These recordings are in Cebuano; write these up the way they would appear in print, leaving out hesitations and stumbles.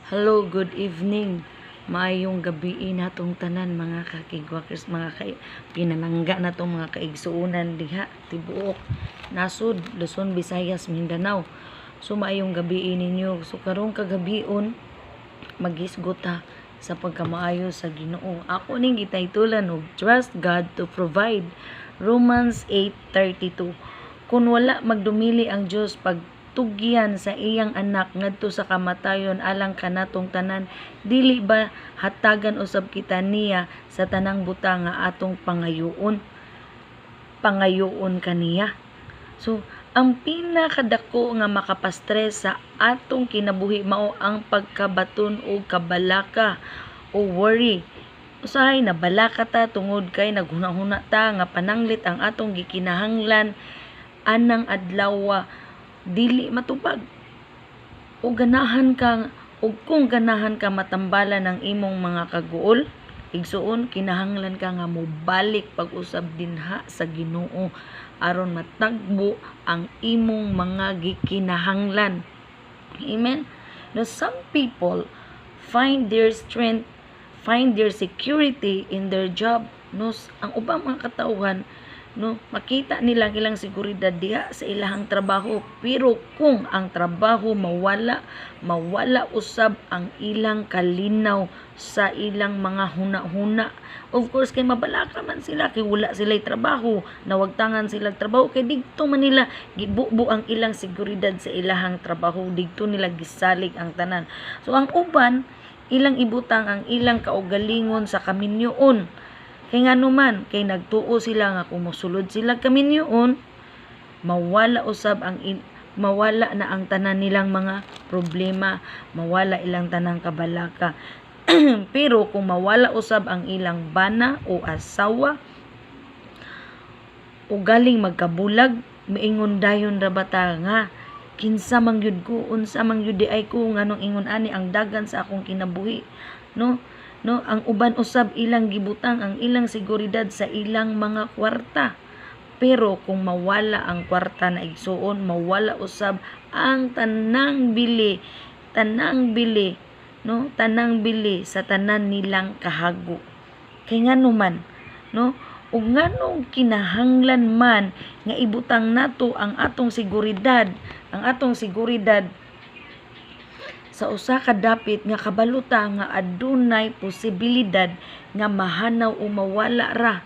Hello, good evening. Maayong gabii natong tanan, mga kakigwakers, mga kay pinalangga natong mga kaigsuonan diha tibuok nasod, Luzon, Visayas, Mindanao. So maayong gabii ninyo. So karong kagabion, maghisgot ta sa pagkamaayo sa Ginoo. Ako ning gitaytulan og "Trust God to Provide." Romans 8:32. Kung wala magdumili ang Dios pagtugyan sa iyang anak ngadto sa kamatayon alang kanatong tanan, dili ba hatagan usab kita niya sa tanang butang nga atong pangayoon? Pangayoon kaniya. So, ang pinakadako nga makapastress sa atong kinabuhi mao ang pagkabaton og kabalaka o worry. Usahay nabalaka ta tungod kay naghuna-huna ta nga pananglit ang atong gikinahanglan anang adlaw dili matupad. O ganahan ka og kung ganahan ka matambalan ang imong mga kaguol, igsuon, kinahanglan ka nga mobalik pag-usab dinha sa Ginoo aron matagbo ang imong mga gikinahanglan. Amen. Now, some people find their strength, find their security in their job. No, ang ubang mga katawhan, no, makita nila ang ilang seguridad diha sa ilahang trabaho, pero kung ang trabaho mawala, mawala usab ang ilang kalinaw sa ilang mga huna-huna. Of course, kay mabalaka man sila kay wala sila trabaho, nawagtangan sila trabaho, kay didto man nila gibubo ang ilang seguridad sa ilahang trabaho, didto nila gisalig ang tanan. So ang uban, ilang ibutang ang ilang kaugalingon sa kaminyoon. Kay ngano man, kay nagtuo sila nga kung mosulod sila kaminyoon, mawala usab ang mawala na ang tanan nilang mga problema, mawala ilang tanang kabalaka. Pero kung mawala usab ang ilang bana o asawa o galing magkabulag, miingon dayon ra ba ta nga kinsa man gyud ko, unsa man gyud diay ko, nganong ingon ani ang dagan sa akong kinabuhi, no? No, ang uban usab, ilang gibutang ang ilang seguridad sa ilang mga kwarta, pero kung mawala ang kwarta na, igsuon, mawala usab ang tanang bili, tanang bili, no, tanang bili sa tanan nilang kahago. Kay ngano man, no? Ug nganong kinahanglan man nga ibutang nato ang atong seguridad sa usa ka dapit nga kabalo ta nga adunay posibilidad nga mahanaw o mawala ra?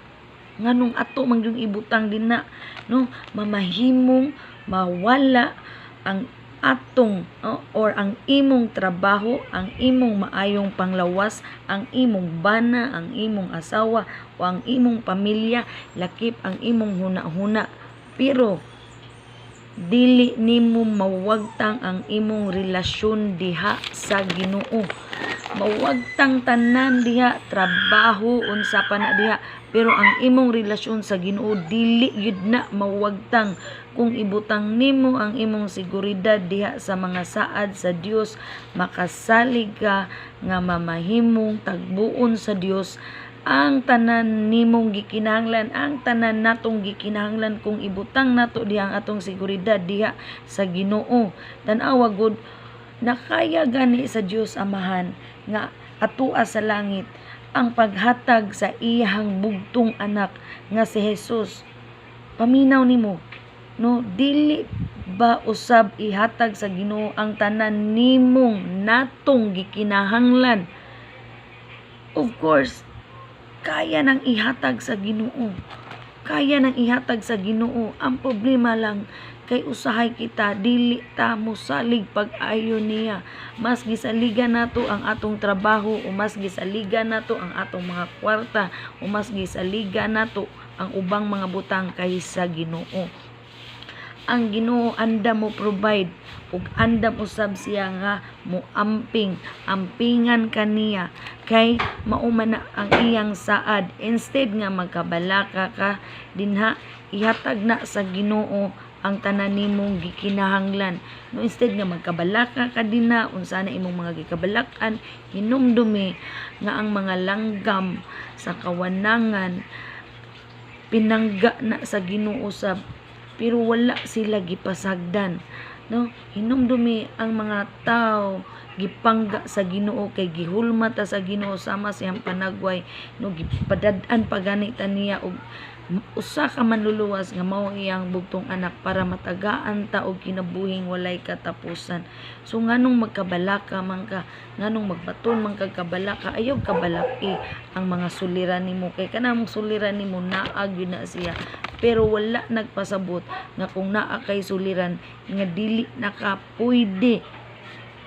Nganong ato man yung ibutang dinha, no? Mamahimong mawala ang atong, no, or ang imong trabaho, ang imong maayong panglawas, ang imong bana, ang imong asawa o ang imong pamilya, lakip ang imong huna-huna, pero dili nimo mawagtang ang imong relasyon diha sa Ginoo. Mawagtang tanan diha, trabaho, unsa pa na diha, pero ang imong relasyon sa Ginoo dili gyud na mawagtang. Kung ibutang nimo ang imong seguridad diha sa mga saad sa Dios, makasalig ka nga mamahimong tagbuon sa Dios ang tanan nimong gikinahanglan, ang tanan natong gikinahanglan, kung ibutang nato diha ang atong seguridad diha sa Ginoo. Tan-awa gud, nakaya gani sa Dios Amahan nga atua sa langit ang paghatag sa iyang bugtong anak nga si Jesus. Paminaw nimo, no, dili ba usab ihatag sa Ginoo ang tanan nimong natong gikinahanglan? Of course, kaya nang ihatag sa Ginoo. Kaya nang ihatag sa Ginoo. Ang problema lang kay usahay kita dili ta mosalig pag-ayo niya. Mas gisaligan nato ang atong trabaho o mas gisaligan nato ang atong mga kwarta o mas gisaligan nato ang ubang mga butang kaysa Ginoo. Ang Ginoo andam mo provide ug andam usab siya nga mo amping, ampingan kaniya kay mao man na ang iyang saad. Instead nga magkabalaka ka dinha, ihatag na sa Ginoo ang tanan nimong gikinahanglan, no? Instead nga magkabalaka ka dinha, unsa na imong mga gikabalak-an, hinumdumi nga ang mga langgam sa kawanangan pinangga na sa Ginoo sab, pero wala sila gipasagdan. No, hinumdumi ang mga tao gipangga sa Ginoo kay gihulma ta sa Ginoo sama sa iyang panagway, no? Gipadad-an pa gani ta niya og usa ka manluluwas nga mao ang iyang bugtong anak para matagaan ta og kinabuhing walay katapusan. So nganong magkabalaka man ka? Nganong magbaton man kag kabalaka? Ayaw kabalaki ang mga suliran nimo kay kanang suliran nimo naa gyud na siya. Pero wala nagpasabot nga kung naa kay suliran nga dili na ka pwede,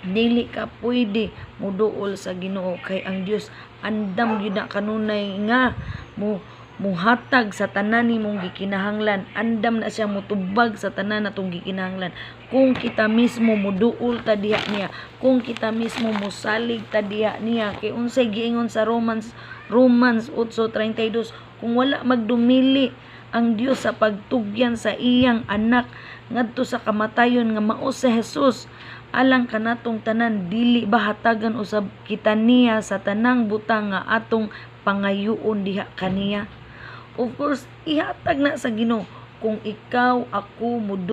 dili ka pwede muduol sa Ginoo, kay ang Dios andam gyud na kanunay nga mo muhatag sa tanan nimong gikinahanglan. Andam na siya mutubag sa tanan natong gikinahanglan kung kita mismo muduol ta diha niya, kung kita mismo musalig ta diha niya. Kay unsay giingon sa Romans 8:32? Kung wala magdumili ang Dios sa pagtugyan sa iyang anak ngadto sa kamatayon nga mao si Jesus alang kanatong tanan, dili ba hatagan usab kita niya sa tanang butang nga atong pangayoon diha kaniya? Of course, ihatag na sa Ginoo kung ikaw, ako muduol.